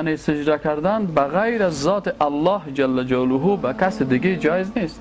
یعنی سجده کردن به غیر از ذات الله جل جلاله به کس دیگه جایز نیست.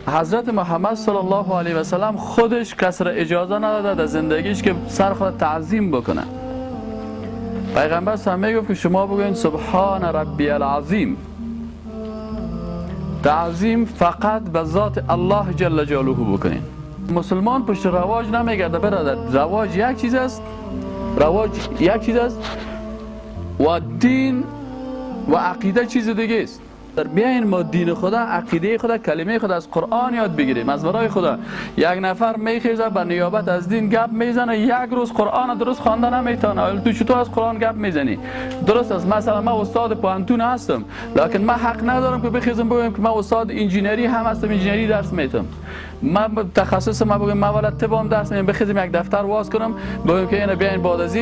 حضرت محمد صلی الله علیه و سلم خودش کس را اجازه نداده در زندگیش که سر خود تعظیم بکنه. پیغمبر صلی الله علیه و میگفت که شما بگوین سبحان ربی العظیم. تعظیم فقط به ذات الله جل جلاله بکنین. مسلمان پشت رواج نمیگرده برادر. رواج یک چیز است، رواج یک چیز است و دین و عقیده چیز دیگه است. بیاین ما دین خدا، عقیده خدا، کلمه خدا از قرآن یاد بگیریم، از برای خدا. یک نفر میخیزه به نیابت از دین گپ میزنه، یک روز قرآن درست خوانده نمیتونه. تو چطور از قرآن گپ میزنی؟ درست است، مثلا من استاد پوهنتون هستم، لکن من حق ندارم که بخیزم بگم که من استاد انجینری هم هستم، انجینری درس میتم. من تخصص ما بگم من ولد طب هم درس میدم، بخیزم یک دفتر واز کنم بگم که اینا بیاین بعد از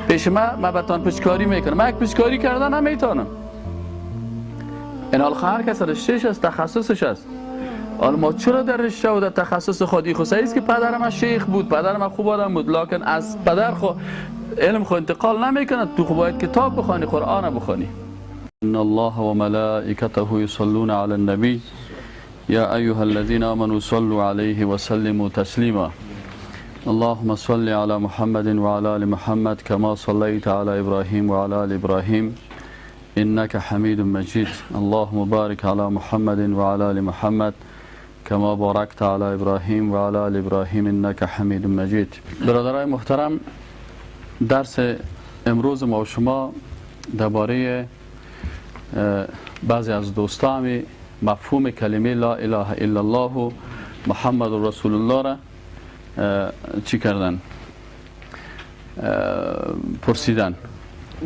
پیش من براتون پچکاری میکنم. من یک پچکاری کردن نمیتونم. این حال هر کس رشتهش است، تخصصش است. حالا ما چرا در رشته و در تخصص خود خو صحیح است که پدرم شیخ بود، پدرم خوب آدم بود، لکن از پدر خو علم خو انتقال نمیکنه. تو خو باید کتاب بخوانی، قرآن بخوانی. ان الله و ملائکته یصلون علی النبی یا ایها الذین آمنوا صلوا علیه و سلموا تسلیما. اللهم صل علی محمد و علی آل محمد کما صلیت علی ابراهیم و علی آل ابراهیم إنك حميد مجيد. اللهم بارك على محمد وعلى آل محمد كما باركت على إبراهيم وعلى آل إبراهيم إنك حميد مجيد. برادرای محترم، درس امروز ما و شما درباره بعضی از دوستان مفهوم کلمه لا اله الا الله و محمد رسول الله را چی کردن، پرسیدن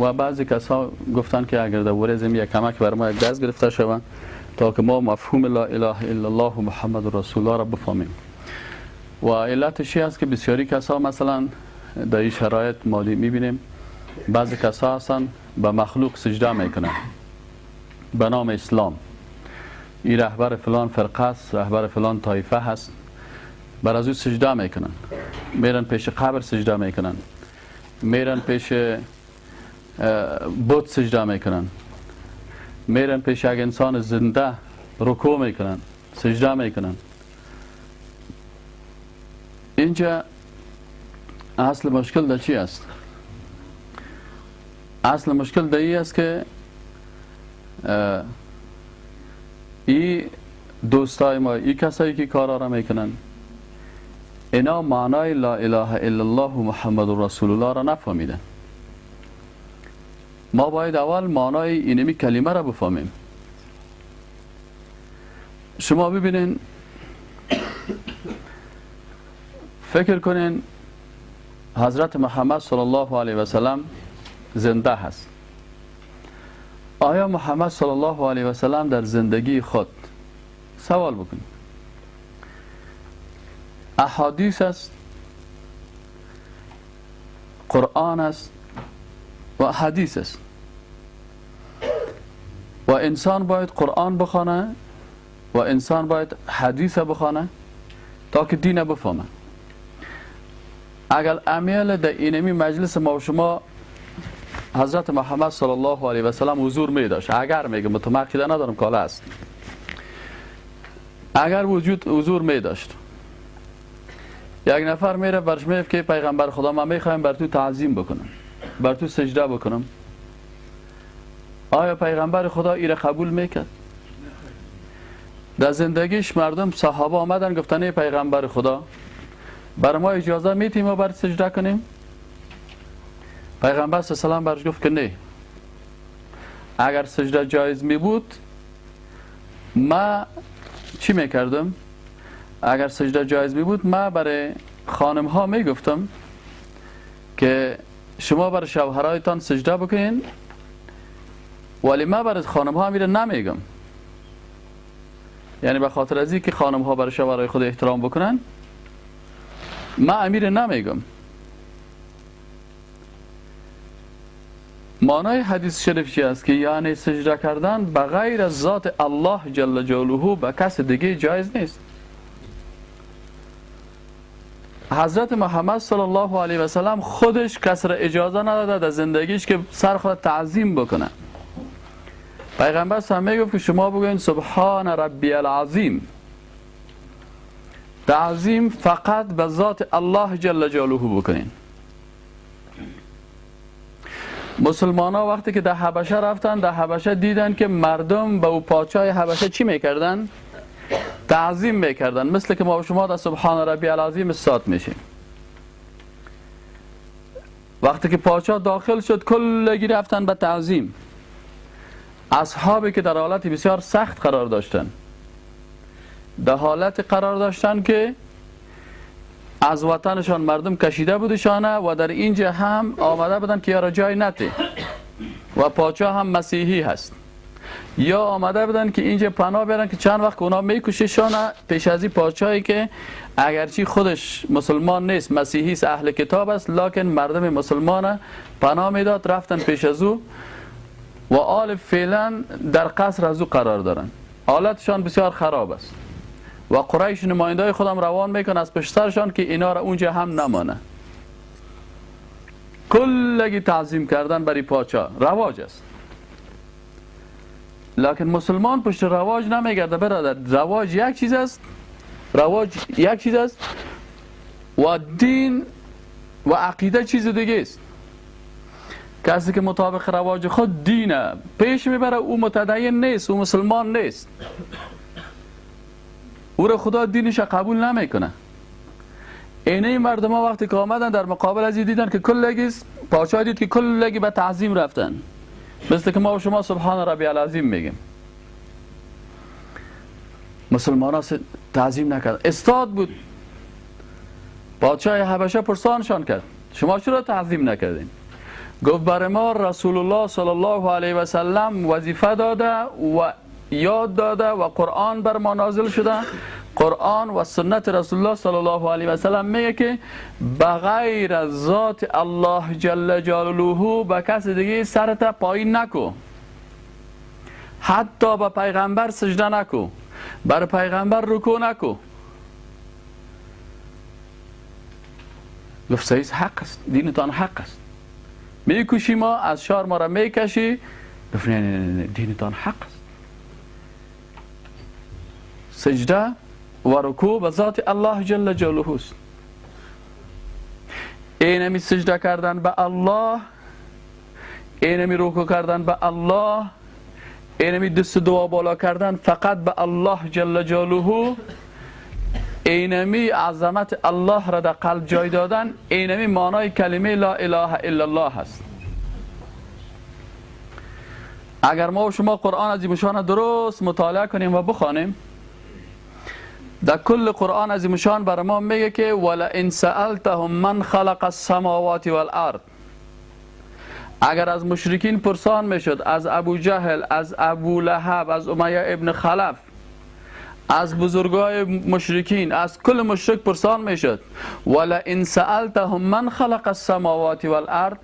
و بعضی کسا گفتن که اگر درباره زمین یک کمک بر ما یک دست گرفته شوند تا که ما مفهوم لا اله الا الله و محمد رسول الله را بفهمیم. و علتش است که بسیاری کسا مثلا در این شرایط مالی میبینیم بعضی کسا هستن به مخلوق سجده میکنن به نام اسلام. این رهبر فلان فرقه است، رهبر فلان طایفه هست، بر از او سجده میکنن، میرن پیش قبر سجده میکنن، میرن پیش بت سجده میکنن، میرن پیش یک انسان زنده رکوع میکنن، سجده میکنن. اینجا اصل مشکل در چی است؟ اصل مشکل در این است که این دوستای ما، این کسایی که کارا را میکنن، اینا معنای لا اله الا الله و محمد رسول الله را نفهمیدن. ما باید اول معنای اینمی کلمه را بفهمیم. شما ببینین، فکر کنین حضرت محمد صلی الله علیه و سلم زنده هست. آیا محمد صلی الله علیه و سلم در زندگی خود، سوال بکنید، احادیث است، قرآن است و حدیث است، و انسان باید قرآن بخوانه و انسان باید حدیث بخوانه تا که دین بفهمه. اگر امیل در اینمی مجلس ما و شما حضرت محمد صلی الله علیه و سلم حضور می داشت، اگر میگم متمقیده ندارم کاله است، اگر وجود حضور می داشت، یک نفر میره برش میگه که پیغمبر خدا ما میخوایم بر تو تعظیم بکنم، بر تو سجده بکنم، آیا پیغمبر خدا ایره قبول میکرد؟ در زندگیش مردم صحابه آمدن گفتن ای پیغمبر خدا بر ما اجازه میتیم ما بر سجده کنیم؟ پیغمبر صلی الله علیه و سلم برش گفت که نه، اگر سجده جایز می بود ما چی میکردم؟ اگر سجده جایز می بود ما برای خانم ها میگفتم که شما برای شوهرایتان سجده بکنین، ولی من برای خانم ها میره نمیگم. یعنی به خاطر از اینکه خانم ها برای شوهرای خود احترام بکنن من امیر نمیگم. معنای حدیث شریف چی است؟ که یعنی سجده کردن به غیر از ذات الله جل جلاله به کس دیگه جایز نیست. حضرت محمد صلی الله علیه و سلم خودش کس را اجازه نداده در زندگیش که سر خود تعظیم بکنه. پیغمبر صلی الله علیه و میگفت که شما بگوین سبحان ربی العظیم. تعظیم فقط به ذات الله جل جلاله بکنین. مسلمان ها وقتی که در حبشه رفتن، در حبشه دیدن که مردم به او پادشاه حبشه چی میکردن؟ تعظیم میکردن، مثل که ما و شما در سبحان ربی العظیم استاد میشیم. وقتی که پادشاه داخل شد کلگی رفتن به تعظیم. اصحابی که در حالت بسیار سخت قرار داشتن، در حالت قرار داشتن که از وطنشان مردم کشیده بودشانه و در اینجا هم آمده بودن که یارا جای نته و پادشاه هم مسیحی هست، یا آمده بودن که اینجا پناه بیارن که چند وقت اونا میکششانه. پیش از این پادشاهی که اگرچه خودش مسلمان نیست، مسیحی است، اهل کتاب است، لکن مردم مسلمان پناه میداد، رفتن پیش از او و آل فعلا در قصر از او قرار دارن. حالتشان بسیار خراب است و قریش نمایندای خودم روان میکنه از پشت سرشان که اینا را اونجا هم نمانه. کلگی تعظیم کردن برای پادشاه رواج است، لکن مسلمان پشت رواج نمیگرده برادر. رواج یک چیز است، رواج یک چیز است و دین و عقیده چیز دیگه است. کسی که مطابق رواج خود دینه پیش میبره او متدین نیست، او مسلمان نیست، او را خدا دینش قبول نمیکنه. اینه مردم ها وقتی که آمدن در مقابل از دیدن که کلگی پادشاه دید که کلگی به تعظیم رفتن، مثل که ما و شما سبحان ربی العظیم میگیم. مسلمان ها تعظیم نکردن. استاد بود پادشاه حبشه، پرسانشان کرد شما چرا تعظیم نکردین؟ گفت برای ما رسول الله صلی الله علیه و سلم وظیفه داده و یاد داده و قرآن بر ما نازل شده. قرآن و سنت رسول الله صلی الله علیه و سلم میگه که بغیر از ذات الله جل جلاله به کس دیگه سرت پایین نکو، حتی به پیغمبر سجده نکو، بر پیغمبر رکوع نکو. گفت صحیح حق است، دینتان حق است. میکشی ما از شار ما را میکشی. گفت نه نه نه، دینتان حق است. سجده و رکوع به ذات الله جل جلاله است. اینمی سجده کردن به الله، اینمی رکوع کردن به الله، اینمی دست دعا بالا کردن فقط به الله جل جلاله، اینمی عظمت الله را در قلب جای دادن، اینمی معنای کلمه لا اله الا الله است. اگر ما و شما قرآن عظیم درست مطالعه کنیم و بخوانیم، در کل قرآن عظیم شان بر ما میگه که ولئن سألتهم من خلق السماوات والارض. اگر از مشرکین پرسان میشد، از ابو جهل، از ابو لهب، از امیه ابن خلف، از بزرگای مشرکین، از کل مشرک پرسان میشد ولئن سألتهم من خلق السماوات والارض،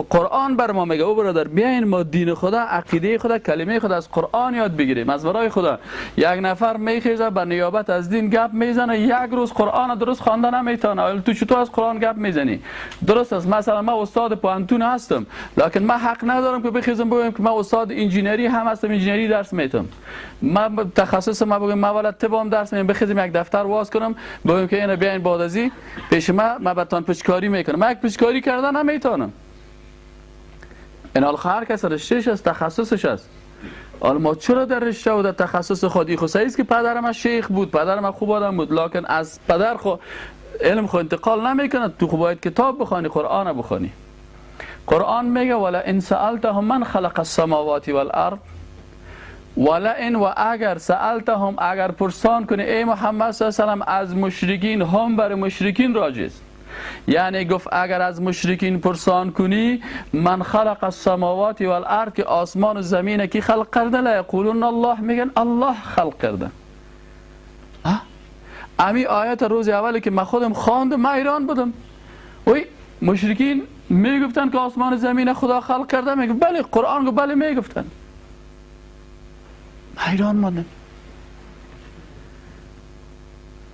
قرآن بر ما میگه او برادر بیاین ما دین خدا، عقیده خدا، کلمه خدا از قرآن یاد بگیریم، از برای خدا. یک نفر میخیزه به نیابت از دین گپ میزنه، یک روز قرآن درست خوانده نمیتونه. تو چطور از قرآن گپ میزنی؟ درست است، مثلا من استاد پوهنتون هستم، لکن من حق ندارم که بخیزم بگم که من استاد انجینری هم هستم، انجینری درس میتم، من تخصص ما بگم من والا طب هم درس میدم، بخیزم یک دفتر واز کنم بگم که اینو بیاین بعد از این پیش من براتون پچکاری میکنم. من یک پچکاری کردن نمیتونم. این حال هر کس رشتهش است، تخصصش است. حالا ما چرا در رشته و در تخصص خود این خو است که پدرم شیخ بود، پدرم خوب آدم بود، لکن از پدر خو علم خو انتقال نمیکنه. تو خو باید کتاب بخوانی، قرآن بخوانی. قرآن میگه ولئن سألتهم من خلق السماوات والارض، ولئن و اگر سألتهم، اگر پرسان کنی ای محمد صلی الله علیه و سلم از مشرکین، هم بر مشرکین راجع است. یعنی گفت اگر از مشرکین پرسان کنی من خلق السماوات والارض، که آسمان و زمین کی خلق کرده، لا یقولون الله، میگن الله خلق کرده. امی آیت روز اولی که من خودم خواندم، من ایران بودم، وی مشرکین میگفتن که آسمان و زمین خدا خلق کرده، میگفت بله، قرآن گفت بله، میگفتن. حیران ماندم.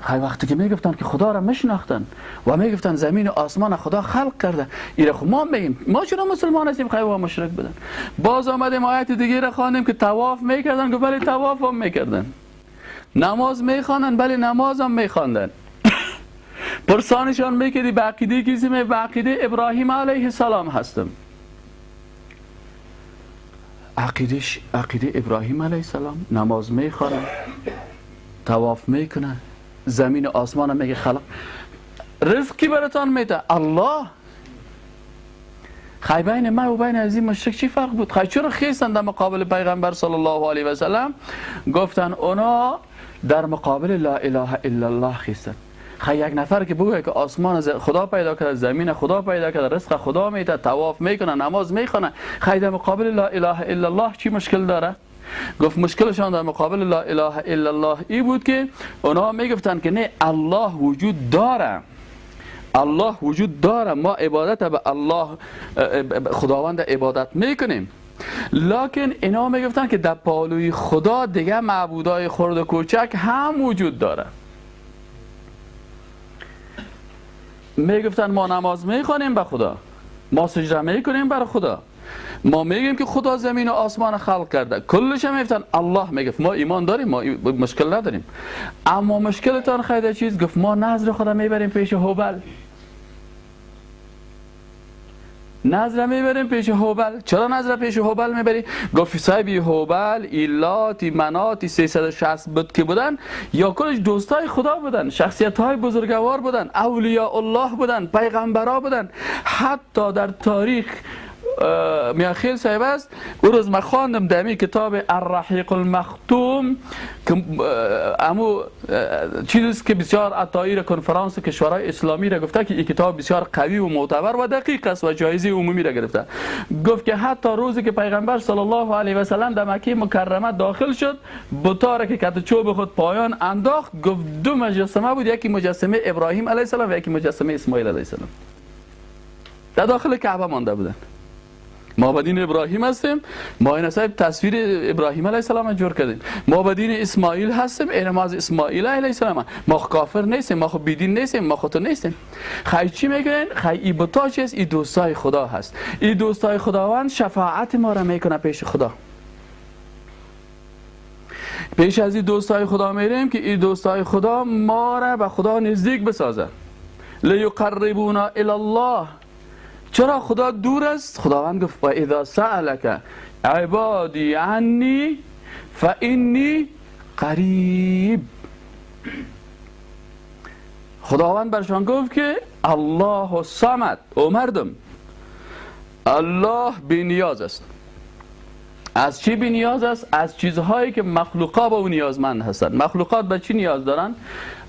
خیلی وقتی که میگفتن که خدا را میشناختن و میگفتن زمین و آسمان خدا خلق کرده، ایره خب ما میگیم ما چرا مسلمان هستیم؟ خیلی با مشرک بودن. باز آمدیم آیت دیگه را خواندیم که طواف میکردن، گفت بله طواف هم میکردن، نماز میخواندن، بله نماز هم میخواندن. پرسانشان میکردی به عقیده کسی؟ به عقیده ابراهیم علیه السلام هستم. عقیده ابراهیم علیه السلام، نماز میخوانن، طواف میکنن، زمین و آسمان هم میگه خلق، رزق کی براتان میده؟ الله. خی بین ما و بین از این مشرک چی فرق بود؟ خی چرا خیستن در مقابل پیغمبر صلی الله علیه و سلم؟ گفتن اونا در مقابل لا اله الا الله خیستن. خی یک نفر که بگه که آسمان خدا پیدا کرده، زمین خدا پیدا کرده، رزق خدا میده، طواف میکنه، نماز میخونه، خی در مقابل لا اله الا الله چی مشکل داره؟ گفت مشکلشان در مقابل لا اله الا الله ای بود که اونا میگفتن که نه، الله وجود داره، الله وجود داره، ما عبادت به الله خداوند عبادت میکنیم، لکن اینا میگفتن که در پالوی خدا دیگه معبودای خرد و کوچک هم وجود داره. میگفتن ما نماز میخوانیم به خدا، ما سجده میکنیم بر خدا، ما میگیم که خدا زمین و آسمان خلق کرده، کلش هم میگفتن الله. میگفت ما ایمان داریم، ما مشکل نداریم، اما مشکلتان خیلی چیز. گفت ما نذر خدا میبریم پیش هوبل، نذر میبریم پیش هوبل. چرا نذر پیش هوبل میبری؟ گفت صاحبی هوبل، ایلاتی، مناتی 360 بود که بودن، یا کلش دوستای خدا بودن، شخصیت های بزرگوار بودن، اولیاء الله بودن، پیغمبرا بودن. حتی در تاریخ میاخیل صاحب است، او روز من خواندم در این کتاب الرحیق المختوم که امو چیزی که بسیار عطایی را کنفرانس کشورهای اسلامی را گفته که این کتاب بسیار قوی و معتبر و دقیق است و جایزه عمومی را گرفته. گفت که حتی روزی که پیغمبر صلی الله علیه و سلم در مکه مکرمه داخل شد، بتا را که کت چوب خود پایان انداخت، گفت دو مجسمه بود، یکی مجسمه ابراهیم علیه السلام و یکی مجسمه اسماعیل علیه السلام در داخل کعبه مانده بودند. ما به دین ابراهیم هستیم، ما این صاحب تصویر ابراهیم علیه السلام جور کردیم، ما به دین اسماعیل هستیم، این ما از اسماعیل علیه السلام، ما کافر نیستیم، ما خب بیدین نیستیم، ما خودتون نیستیم. خی چی میگن؟ خی ای بتا چیست؟ ای دوستای خدا هست، ای دوستای خداوند شفاعت ما را میکنه پیش خدا. پیش از این دوستای خدا میریم که این دوستای خدا ما را به خدا نزدیک بسازه. لیقربونا الی الله. چرا خدا دور است؟ خداوند گفت و اذا سألک عبادی عنی فانی قریب. خداوند برشان گفت که الله الصمد، او مردم، الله بی نیاز است. از چی بی نیاز است؟ از چیزهایی که مخلوقات به او نیازمند هستند. مخلوقات به چی نیاز دارند؟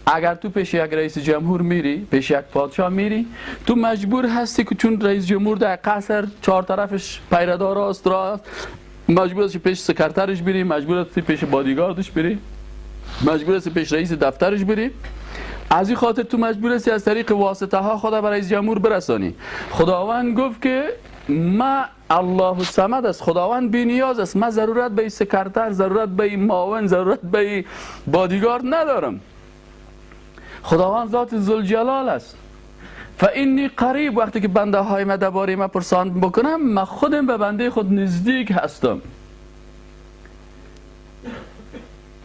اگر تو پیش یک رئیس جمهور میری، پیش یک پادشاه میری، تو مجبور هستی که چون رئیس جمهور در قصر چهار طرفش پیردار است، مجبور هستی پیش سکرترش بری، مجبور هستی پیش بادیگاردش بری، مجبور هستی پیش رئیس دفترش بری. از این خاطر تو مجبور هستی از طریق واسطه ها خدا به رئیس جمهور برسانی. خداوند گفت که ما الله الصمد است، خداوند بی نیاز است، من ضرورت به سکرتر، ضرورت به معاون، ضرورت به بادیگارد ندارم. خداوند ذات ذوالجلال است. فانی قریب، وقتی که بنده های ما درباره ما پرسان بکنم، من خودم به بنده خود نزدیک هستم.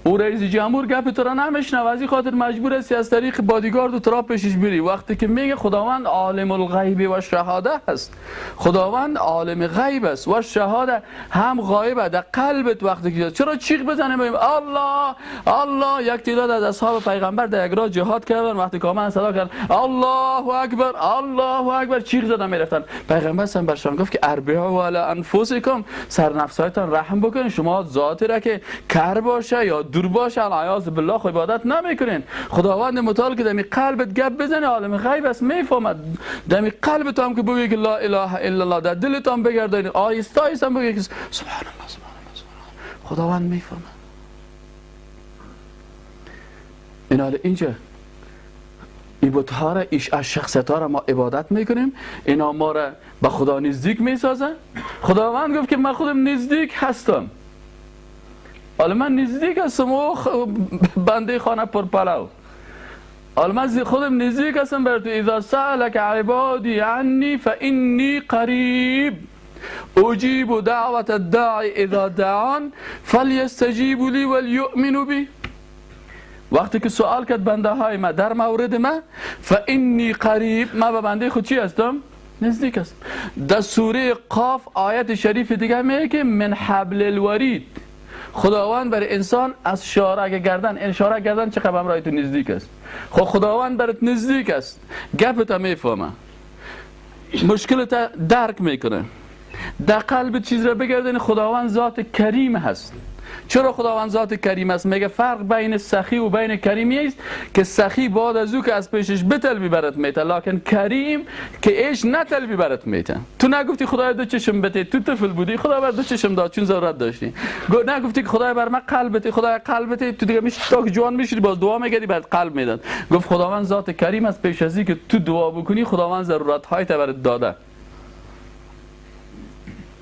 او رئیس جمهور گپ تو را نمیشنوه، از این خاطر مجبور هستی از طریق بادیگارد و ترا پیشش بری. وقتی که میگه خداوند عالم الغیب و شهاده هست، خداوند عالم غیب است و شهاده هم غایبه در قلبت. وقتی که چرا چیغ بزنیم بگیم الله الله، یک تعداد از اصحاب پیغمبر در یک راه جهاد کردن، وقتی که آمدن صدا کردن الله اکبر الله اکبر، چیغ زدن میرفتن. پیغمبر سم برشان گفت که اربعوا علی انفسکم، سر نفسهایتان رحم بکنین، شما ذاتی را که کر باشه یا دور باشه العیاذ بالله خو عبادت نمیکنین. خداوند متعال که دمی قلبت گپ بزنه عالم غیب است میفهمد. دمی قلبت هم که بگی که لا اله الا الله، در دلت هم بگردین آهسته آهسته هم بگی که سبحان الله سبحان الله سبحان الله، خداوند میفهمد. این حال اینجا این بت‌ها را، از شخصیت ها را ما عبادت میکنیم، اینا ما را به خدا نزدیک میسازن. خداوند گفت که من خودم نزدیک هستم. حالا من نزدیک هستم و بنده خانه پرپلو، حالا من خودم نزدیک هستم بر تو. اذا سألک عبادی عنی فانی قریب اجیب دعوت الداعی اذا دعان فلیستجیبوا لی ولیؤمنوا بی. وقتی که سوال کرد بنده های ما در مورد ما، فانی قریب، ما به بنده خود چی هستم؟ نزدیک هستم. در سوره قاف آیت شریف دیگه میگه که من حبل الورید، خداوند بر انسان از شارک گردن، این شارک گردن چقدر همراه تو نزدیک است. خب خداوند برات نزدیک است، گپت میفهمه، مشکلت درک میکنه، در قلب چیز را بگردن. خداوند ذات کریم هست. چرا خداوند ذات کریم است؟ میگه فرق بین سخی و بین کریمی است که سخی بعد از او که از پیشش بطلبی برات میته، لکن کریم که ایش نطلبی برات میته. تو نگفتی خدای دو چشم بته، تو طفل بودی، خدا بر دو چشم داد چون ضرورت داشتی. نگفتی که خدای بر من قلب بته، خدای قلب بته، تو دیگه میشی تا که جوان میشی باز دعا میکردی برات قلب میداد. گفت خداوند ذات کریم است، پیش از که تو دعا بکنی خداوند ضرورت های ته برات داده.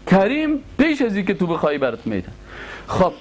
کریم پیش از که تو بخوای برات میده. خب